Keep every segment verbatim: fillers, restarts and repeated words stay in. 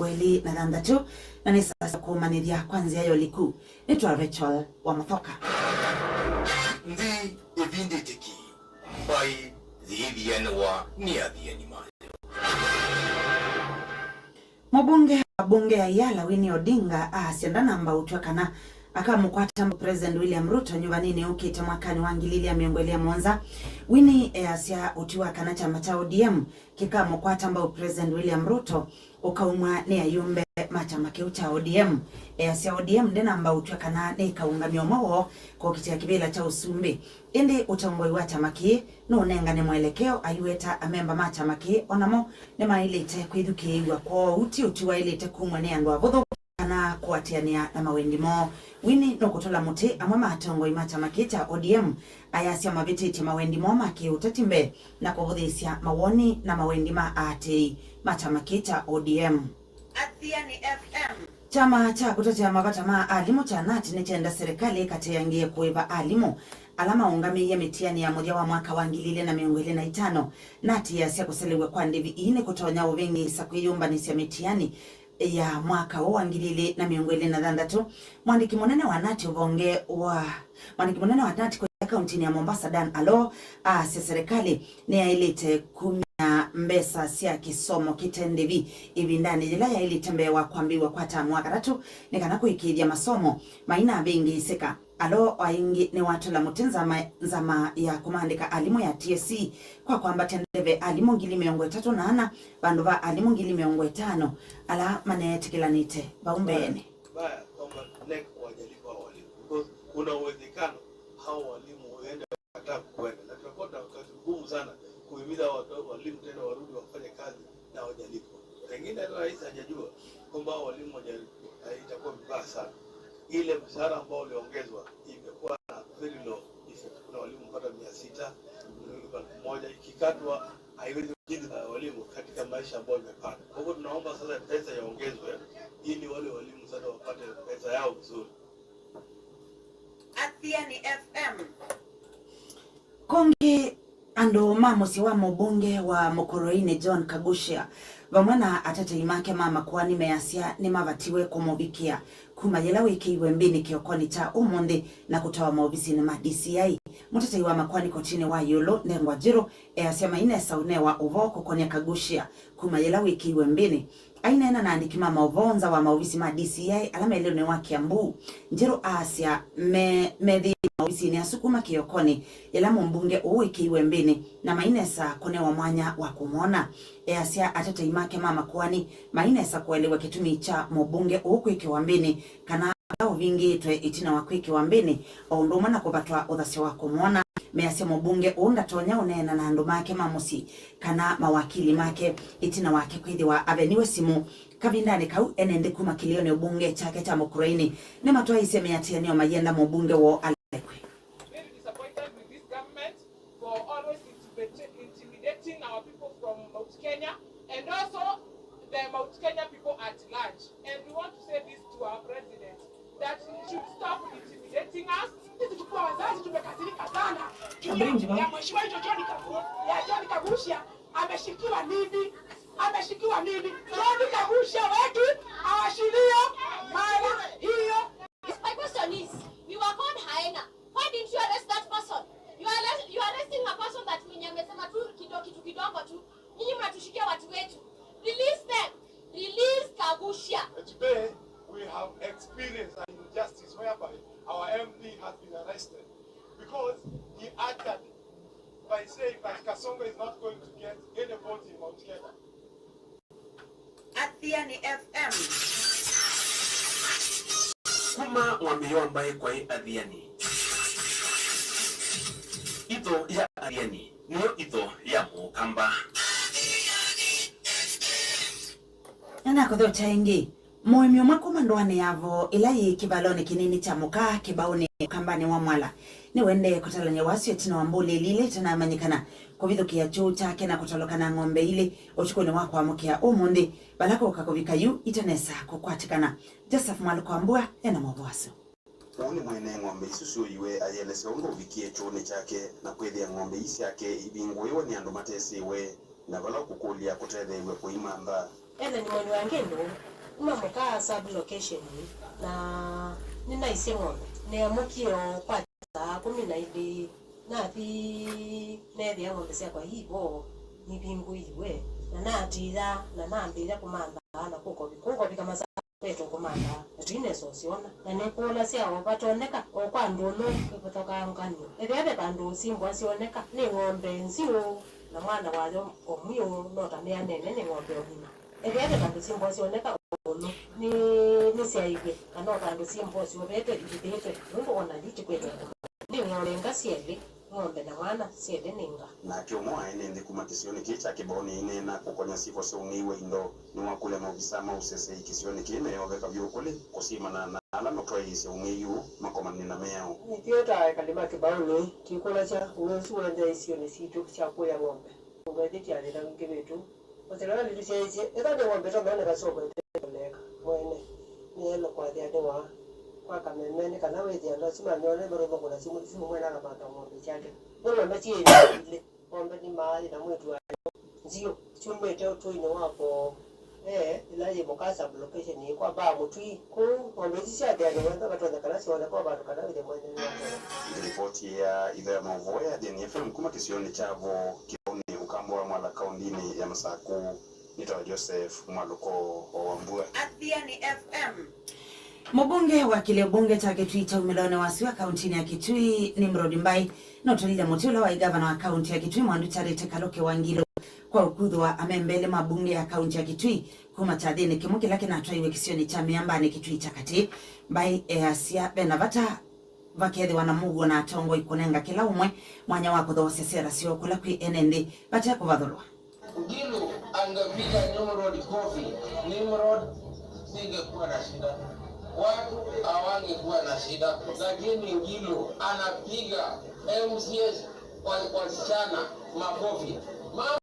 mĩongo ĩlĩ na thanthatũ, na nĩ saa sya kũũmanĩthya kwa nzĩa ya ũliku. Nĩtwa Rachel wa Mũthoka. Nthĩ ĩvindĩte ki, mbaĩ yĩithianĩwa nĩ athiani mayo. Mũmbunge wa mbunge ya Iyala, Winnie Odinga, aasya ndanamba ũtw'a kana akamũkwata mbau President William Ruto nyuvanĩnĩ yũkĩte mwakanĩ wa ngili ilĩ na mĩongo ĩlĩ na mũonza. Winnie easya ũtwi wa kana kyama kya O D M kĩkamũkwata mbau President William Ruto ũkaumw'a nĩ ayumbe ma kyama kĩu kya O D M. Easya O D M ndĩnamba ũtw'a kana nĩĩkaũngamya ũmwe woo kũkitĩa kĩvĩla kya ũsumbĩ. Ĩndĩ ũtongoi wa kyama kĩĩ nũũnengane mwelekeo, aiweta amemba ma kyama kĩĩ o namo nĩmaĩlĩte kwĩthukĩĩw'a kwoou ti ũtwi waĩlĩte kumw'a nĩ andũ avũthũ kana kũatĩanĩa na mawendi moo. Winnie nũkũtũla mũtĩ amwe ma atongoi ma kyama kĩĩ kya O D M ayasya mavĩtĩtye mawendi moo ma kĩũteti mbee na kũvũthĩĩsya mawoni na mawendi ma aatĩĩi ma kyama kĩĩ kya O D M. Athiani F M. Kyama kya kũtetea mavata ma alimũ kya nat nĩkyenda serikali ĩkateangĩe kũĩva alimũ ala maũngamĩie mĩtiani ya mũthya wa mwaka wa ngili ilĩ na mĩongo ĩlĩ na itano. nat yasya kũselew'a kwa ndĩvi ii nĩkũtonya ũvĩngĩĩsa kwĩyũmbanĩsya mĩtiani ya mwaka ũũ wa ngili ilĩ na mĩongo ĩlĩ na thanthatũ. Mwandĩki mũnene wa nat ũvonge wa Mwandĩki mũnene wa nat kũya kauntinĩ ya Mombasa, Dan Alo, aasya serikali nĩyaĩlĩte kumya mbesa sya kĩsomo kĩte ndĩvi ĩvindanĩ yĩla yaĩlĩte mbee wa kwambĩĩw'a kwa tamu wa katatũ nĩ kana kũĩkĩĩthya masomo mainavĩngĩĩsĩka. Alo o aingĩ nĩwatũla mũtĩ nzama, nzama ya kũmaandĩka alimũ ya T S C kwa kwambatya ndeve alimũ ngili mĩongo ĩtatũ na ana vandũ va alimũ ngili mĩongo ĩtano ala maneetĩkĩlanĩte vau mbeenĩ. Mbaya kwamba NEC hawajalipa walimu, because kuna uwezekano hao walimu waende, hata kuenda, na tutakuwa na wakati mgumu sana kuhimiza watu, walimu tena warudi wafanye kazi na hawajalipwa. Pengine hata rais hajajua kwamba hao walimu hawajalipwa, na itakuwa vibaya sana. Ile mshahara ambao uliongezwa imekuwa na very low effect. Kuna walimu hupata mia sita, kuna walimu elfu moja, ikikatwa haiwezi kukidhi walimu katika maisha ambayo imepanda. Kwa hivyo tunaomba sasa pesa yaongezwe ili wale walimu sasa wapate pesa yao vizuri. Athiani F M. Kũngĩ, andũ ma mũsyĩ wa mũmbunge wa Mũkũrũinĩ John Kagucia vamwe na atetei make ma makoani measya nĩmavatiwe kũmũvikĩa kuma yĩla wĩkĩiwe mbĩnĩ kĩokonĩ kya ũmũnthĩ na kũtawa maovisinĩ ma D C I. Mũtetei wa makoani kotinĩ wa ĩũlũ, Ndengwa Njirũ, easya mainesa ũnewa ũvoo kũkonĩa Kagucia kuma yĩla wĩkĩiwe mbĩnĩ. Aineena na andĩki ma maũvoo nza wa maovisi ma D C I ala me lĩũnĩ wa Kiambu, Njirũ aasya me, methĩĩtwe maovisinĩ asu kuma kĩokonĩ yĩla mũmbunge ũũ wĩkĩiwe mbĩnĩ na mainesa kũnewa mwanya wa kũmwona. Easya atetei make ma makoani mainesa kũelewa kĩtumi kya mũmbunge ũũ kwĩkĩwa mbĩnĩ kana vala ũvingĩĩtwe ĩtina wa kwĩkĩwa mbĩnĩ, o ũndũ ũmwe na kũvatwa ũthasyo wa kũmwona. Measya mũmbunge ũũ ndatonya ũneena na andũ make ma mũsyĩ kana mawakili make ĩtina wake kwĩthĩwa aveniwe simũ. Kavindanĩ kau, ene nthĩ kuma kĩlĩonĩ ũmbunge kyake kya Mũkũrũinĩ nĩmatwaĩĩsye mĩatĩanĩo mayĩenda mũmbunge woo alekwe. Very disappointed with this government for always intimidating, intimidating our people from Mount Kenya, and also the Mount Kenya people at large. And we want to say this to our president, that he should stop intimidating us. Sisi tukiwa wazazi tumekasirika sana juu ya mheshimiwa hicho John Kagu-, ya John Kagucia ameshikiwa nini? Ameshikiwa nini? John Kagucia wetu awashilio mara hiyo. My question is, we were called hyena. Why didn't you arrest that person? You are arrest-, you are arresting a person that mwenye amesema tu kido-, kitu kidogo tu. Nyinyi mnatushikia watu wetu. Release them. Release Kagucia. Today, we have experienced an injustice whereby our M P has been arrested because he uttered by saying that Kasongo is not going to get any vote in Mount Kenya. Athiani F M. Kuma mwambĩĩo wa mbaĩ kwaĩ Athiani. Itho ya Athiani nĩyo itho ya Mũkamba. Nĩnakũthokya ĩngĩ. Mũĩmi ũmwe kuma ndũanĩ ya Voo ĩla yĩ kĩvalonĩ kĩnini kya Mũkaa, Kĩbaũnĩ, Ũkambanĩ wa Mwala, nĩwendee kũtalany'a wasyo ĩtina wa mbũlĩ ĩlĩ ĩla ĩtanamanyĩkana kũvithũkĩa kyũũ kyake na kũtalũka na ng'ombe ilĩ ũtukũnĩ wa kwamũkĩa ũmũnthĩ, vala kũka kũvika yu itanesa kũkwatĩkana. Joseph Mwalũko wa Mbua ena maũvoo asu. Ũũ nĩ mwene ng'ombe isu syũiwe ayelesya ũndũ ũvikie kyũũnĩ kyake na kwĩthĩa ng'ombe ii syake ivingũĩwe nĩ andũ matesĩwe, na vala ũkũkũlya kũtetheew'e kũimantha. Ethani mwene wa ngendo, Kuma mũka sub location, na nĩnaisye ng'ombe. Neamũkie o kwa saa kũmi na ilĩ, nathi neethĩa ng'ombe syakwa ii vo nivingũiwe, na natiĩa, na nambĩĩa kũmantha na kũkovi-, kũkovika masaa. Petũ kũmantha, na tũinesa ũsyona. Na nĩkũlasya o vatoneka, o kwa ndũlũ kĩvothokangany'o. Ethĩa ve vandũ syĩmbwa syoneka, nĩ ng'ombe nziũ, na mwana wayo o mwiũ, no ta meanene nĩ ng'ombe o ng'ima. Ethĩa ve vandũ syĩmbwa syoneka o ndũlũ, nĩ, nĩsyaĩw'e, kana o vandũ syĩmbwa syovete ivithĩtwe, nũndũ o na yu tikwĩtwa kũmantha. Nĩ ng'ombe nga syelĩ, ng'ombe na mwana syelĩ nĩ nga. Nake ũmwe wa ene nthĩ kuma kĩsionĩ kĩĩ kya Kĩbaũnĩ aineena kũkonya syĩko syaumĩiwe indo nĩwakũlya maovisa ma ũseseĩ kĩsionĩ kĩĩ meyoveka vyũ kũlĩ kũsimana na ala matwaĩĩsya ũmĩi ũũ makomane na mĩao. Ithyĩ ta ekali ma Kĩbaũnĩ, twĩkũlasya ũĩ ũsu ũendee isionĩ sitũ sya kũya ng'ombe. Ngombe ĩthĩ ti ya thĩna wingĩ witũ. O serikali tũsyaĩĩsye, ethĩwa nĩ ng'ombe ĩtonya oneka soko ĩteoneka mwene, nĩyaĩle kwathĩanĩwa kwa kameme, nĩ kana wĩthĩe andũ asu mamyone marũthũkũla simũ, simũ mwene akamantha ng'ombe syake. Nĩ ng'ombe syĩ ilĩ, ng'ombe nĩ maaĩ na mwĩĩtu wayo nziũ syumĩte ũtũinĩ wa kwoo, eh, ĩla yĩ Mũkaa sub location yĩ kwa baa Mũtwii. Kũu ng'ombe isu syathĩanĩwe ethĩwa vatonyekana syoneka o vandũ kana wĩthĩe mwene nĩwatonyeka. Nĩ ripoti ya itho ya maũvoo ya Athiani F M kuma kĩsionĩ kya vo Kĩbaũnĩ, ũkamba wa Mwala, kaũndĩnĩ ya Masakũ. Nĩtawa Joseph Mwalũko wa Wambua. Athiani F M. Mũmbunge wa kĩlĩo mbunge kya Kitui kya umĩlonĩ wa sua kaũntĩnĩ ya Kitui, Nimrod Mbai, nũtũlile mũtĩ ũla waĩ ngavana wa kaũntĩ ya Kitui Mwandu Charity Kaluki Wangilu kwa ũkuthũa amemba elĩ ma mbunge ya kaũntĩ ya Kitui kuma kyathĩnĩ kĩmwe kĩla kĩnatwaiwe kĩsionĩ kya Mĩambanĩ Kitui kya Katĩ. Mbai easya vena vata vakethĩwa na mũuo na atongoi kũnenga kĩla ũmwe mwanya wa kũthoosya sera syoo kũla kwĩ ene nthĩ vate kũvathũlwa. Ngilu angepiga Nimrod kofi, Nimrod singekuwa na shida, watu hawangekuwa na shida, lakini Ngilu anapiga M C As wa-, wasichana makofi. Mama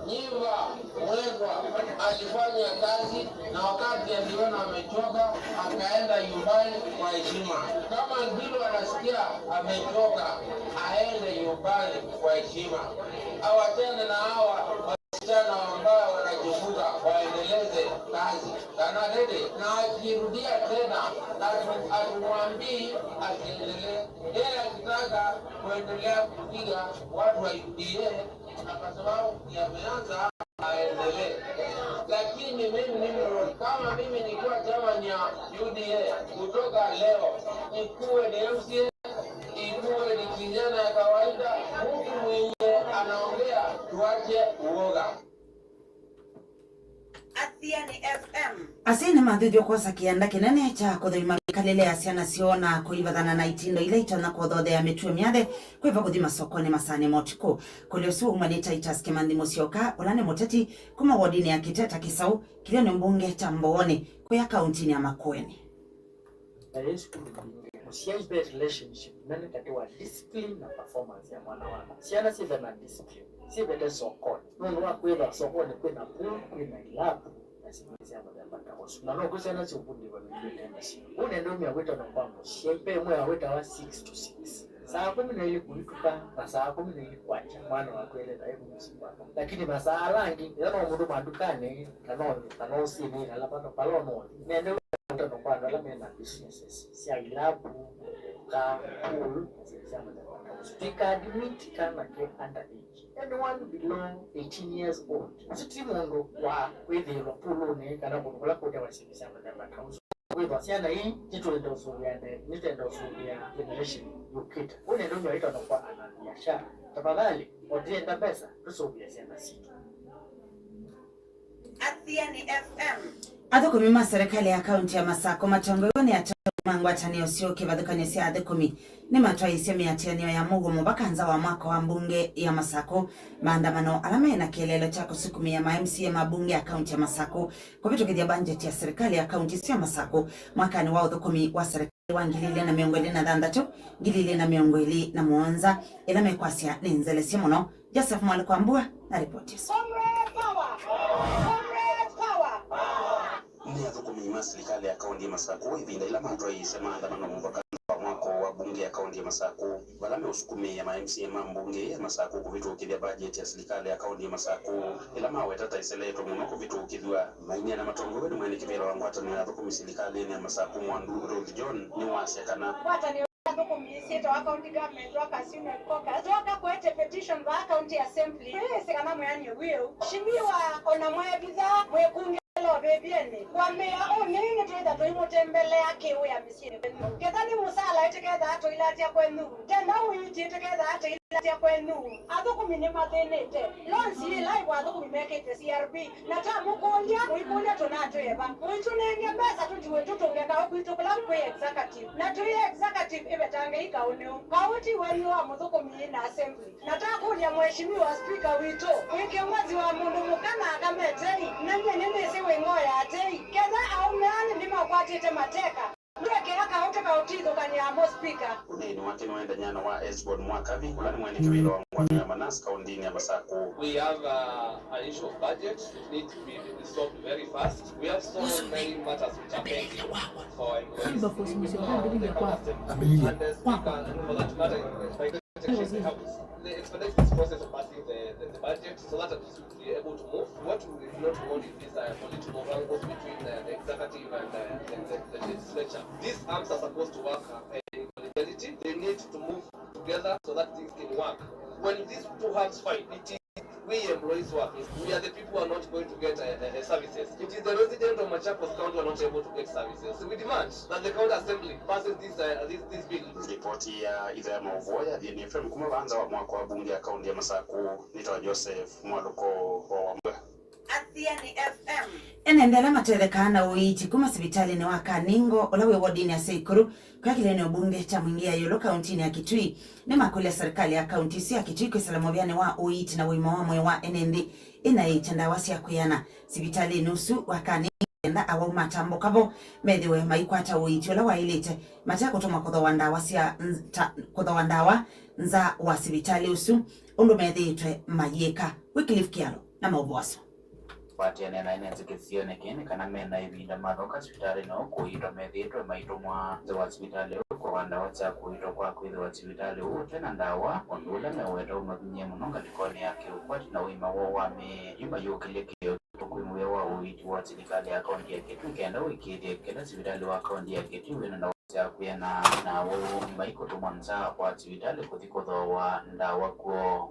Nyiva Mwendwa alifanya kazi, na wakati aliona amechoka, akaenda nyumbani kwa heshima. Kama Ngilu anasikia amechoka, aende nyumbani kwa heshima. Awachane na hawa wasichana ambao wanachipuka, waendeleze kazi. Kana dede, na akirudia tena, na tu-, hatumwambii asiendelee. Yeye akitaka kuendelea kupiga watu wa U D A, na kwa sababu yameanza, aendelee. Lakini mimi, mimi, kama mimi nikiwa chairman ya U D A, kutoka leo nikuwe ni M C A, ikuwe ni kijana ya kawaida, mtu mwenye anaongea, tuache uoga. Athiani F M. Asyai nĩmathuthw'a kwosa kĩanda kĩnene kya kũthũima mĩkalĩle ya syana syoo na kũivathana na itindo ila itonya kũthothea mĩtuo myathe, kwĩva kũthi masokonĩ masaanĩ ma ũtukũ. Kũlĩ ũsu waumwa nĩ Titus Kĩmanthi Mũsyoka, ũla nĩ mũteti kuma wodinĩ ya Kĩteta Kĩsaũ, kĩlĩonĩ mbunge kya Mbooni, kũya kaũntĩnĩ ya Makueni. Na yĩ sukulu mbingĩ, mũsyai ve relationship nene katĩ wa discipline na performance ya mwana waku. Syana syĩve na discipline, syĩvete sokonĩ. Nũndũ wa kwĩthwa sokonĩ kwĩ na pool, kwĩ na ilabu, na syĩndũ sya mũthemba ta ũsu. Na nokwĩ syana syũkundĩwa mĩtũĩte mĩsyĩ. Ũu nende ũmĩa wĩtano kwa mũsyai, ve ĩmwe ya wĩtawa six to six. Saa kũmi na ilĩ kũvĩtũka, na saa kũmi na ilĩ kwakya, mwana waku elĩte mũsyĩ kwake. Lakini masaa ala angĩ, ĩla no mũndũ mandukanĩ, na no, na no ũsyĩnĩ, ala pano, pala no, nende wĩtano kwa andũ ala mena businesses sya ilabu, ka, pool, na syĩndũ sya mũthemba ta ũsu. Tũikaadmit kana ke under age. Anyone below eighteen years old. Ũsu ti mũndũ wa kwĩthĩĩlwa pulunĩ kana kũndũ kũla kũtewa syĩndũ sya mũthemba ta ũsu. Kwĩthwa syana ii nĩtwenda ũsũvĩa nde-, nĩtwenda ũsũvĩa generation yũkĩte. Ũu nĩ ndũmĩa wĩtano kwa ana biashara. Tafadhali, o ndĩenda mbesa, tũsũvĩe syana sitũ. Athiani F M. Athũkũmi ma serikali ya kaunti ya Masakũ matongoew'e nĩ atongoĩ ma ngwatanĩo syoo kĩvathũkany'o sya athũkũmi nĩmatwaĩĩsye mĩatĩanĩo ya mũuo mũvaka nza wa mwako wa mbunge ya Masakũ, maandamano ala maĩ na kĩeleelo kya kũsukumĩa ma M C A ma mbunge ya kaunti ya Masakũ kũvĩtũkĩthya mbanjeti ya serikali ya kaunti sya Masakũ mwakanĩ wa ũthũkũmi wa serikali wa ngili ilĩ na mĩongo ĩlĩ na thanthatũ, ngili ilĩ na mĩongo ĩlĩ na mũonza, ĩla mekwasya nĩ nzelesye mũno. Joseph Mwalũko Wambua na ripoti ĩsu. Nĩ athũkũmi ma silikalĩ ya kaũntĩ ya Masakũ ĩvinda ĩla matwaĩĩsye maandamano mũvaka wa mwako wa mbunge ya kaunti ya Masakũ, vala meũsukumĩĩa ma M C A ma mbunge ya Masakũ kũvĩtũkĩthya mbajeti ya silikalĩ ya kaunti ya Masakũ, ĩla maweta ta ĩseletwe mũno kũvĩtũkĩthw'a. Maineena matongoew'e nĩ mwene kĩvĩla wa ngwatanĩo ya athũkũmi silikalĩnĩ ya Masakũ, Mwandu Ruth John, nĩwasya kana ngwatanĩo ya athũkũmi ĩsyĩtawa County Government Workers Union Caucus, twoka kũete petition vaa County Assembly. Twĩsĩ kana mwĩanĩo wĩu, Shimiwa ona mwevitha mwĩkunge lovevyeni kwa mĩa ũnĩ nĩtwĩtha tũimũtembelea kĩwĩa mĩsyĩnĩ. Ketha nĩ mũsala ĩtĩkethaa tũilatya kwenyu, tenda ũiiti ĩtĩkethaa tũilatya kwenyu. Athũkũmi nĩmathĩnĩte. Lonsi ĩla ĩvo athũkũmi mekĩte C R B, na twamũkũlya mũikũlya tũnatwĩva. Mũitũnenge mbesa tũtiwe tũtũnge kaũ kwitũ kũla kwĩ executive. Na tũi executive ĩvetangei kaũ nĩũ. Kaũ ti wenyu wa mũthũkũmi na assembly. Na twakũlya Mheshimiwa Speaker witũ, wĩ kĩongozi wa mũndũ mũka na aka me tei, na nyie nĩnĩsĩ wĩ ngoo ya tei. Ketha aũme aa nĩmakwatĩte mateka, ndwekea kaũtĩ ka ũtithũkanĩa mo Speaker. Ũneeni wake nĩwaendany'a na wa Esbon Mwakavi, ũla nĩ mwene kĩvĩla wa ngwatanĩo ya Manas kaũntĩnĩ ya Masakũ. We have a, an issue of budget. It needs to be resolved very fast. We have so many matters which are pending for our employees. Ambĩlĩlya. And the Speaker, for that matter, in the The expedites this process of passing the, the, the budget so that we should be able to move. What we do not want is this uh, political wrangles between uh, the executive and uh, the, the, the legislature. These arms are supposed to work uh, in collegiality. They need to move together so that things can work. When these two hands fight, it is we employees who are missed. We are the people who are not going to get uh, uh, services. It is the resident of Machakos County who are not able to get services. So we demand that the county assembly passes this, uh, this, this bill. Ripoti ya itho ya maũvoo ya Thiani F M kuma vaa nza wa mwako wa bunge ya kaunti ya Masakũ nĩtawa Joseph Mwalũko wa Wambua. Athiani F M. Ene nthĩ ala matethekaa na ũiiti kuma sivitalĩnĩ wa Kaningo ũla wĩ wodinĩ ya Seikuru, kwa kĩlĩnĩ ũmbunge kya Mwingi ya ĩũlũ kauntinĩ ya Kitui nĩmakũlya serikali ya kaunti ĩsu ya Kitui kwĩsĩla mũvĩanĩ wa ũiiti na ũima wa mwĩĩ wa ene nthĩ ĩna ĩkya ndawa sya kwĩana sivitalĩnĩ ũsu wa Kaningo kenda awau matambũka vo methĩwe maikwata ũiiti ũla waĩlĩte mate kũtũma kũthooa ndawa sya nz-, ta, kũthooa ndawa nza wa sivitalĩ ũsu ũndũ methĩĩtwe mayĩka. Wycliffe Kialo na maũvoo asu. Kwatĩanĩa na ene nzĩkĩsĩonĩ kĩĩ nĩ kana me na ĩvinda mathoka sivitalĩnĩ ũũ kũiitwa methĩĩtwe maitũmwa nza wa sivitalĩ ũũ kũaa ndawa sya kũiitwa kwa kwĩthĩwa sivitalĩ ũũ ũte na ndawa, ũndũ ũla meũweta ũmavinyĩe mũno ngalĩkonĩ ya kĩũkwati na ũima woo wa mĩĩ. Yu mayũkĩlye kĩoo kwĩ mũvĩa wa ũiiti wa silikalĩ ya kaunti ya Kitui kenda ũĩkĩĩthye kĩla sivitalĩ wa kaunti ya Kitui wĩna ndawa sya kwĩana na awau maikũtũmwa nza wa sivitalĩ kũthi kũthooa ndawa kw'o.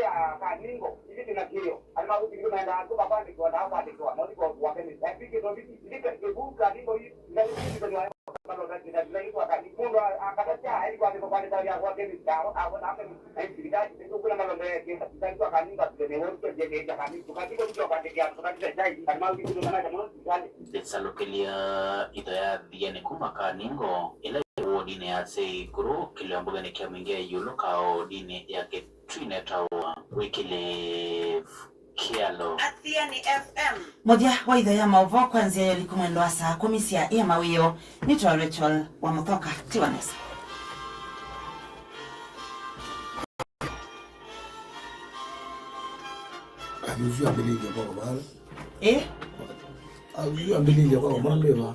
Ya Kaningo, hivi tuna kio. Alima kuti ndio naenda tu kwa pande kwa dawa pande kwa. Moni kwa kwa kemi. Ya piki ndo hivi. Hivi kwa kwa Kaningo hii. Ndio hivi ndio kwa kwa kwa kwa kwa kwa kwa. Mundu akatacha ili kwa kwa kwa kwa kwa kemi. Dawa, dawa na kemi. Ai, sirikali ndio kuna malombe ya kesi. Sirikali kwa Kaningo ndio ni wote ndio ndio Kaningo. Kwa kiko ndio kwa ndio kwa ndio. Alima kuti ndio naenda mwana sirikali. Ndĩsalũkĩlya itho ya Thiani kuma Kaningo, ĩla yĩ wodinĩ ya Seikuru, kĩlĩo mbungenĩ kya Mwingi ya ĩũlũ kaũndĩnĩ ya Kitui netawa Wycliffe Kialo. Athiani F M. Mũthya wa itho ya maũvoo kwa nzĩa ya ũliku mwendo wa saa kũmi sya ĩa mawĩoo, nĩtwa Rachel wa Mũthoka. Tiwa nesa. Azuzu ambĩlĩlye kwa kamala. Eh? Azuzu ambĩlĩlye kwa kamala, mbeva.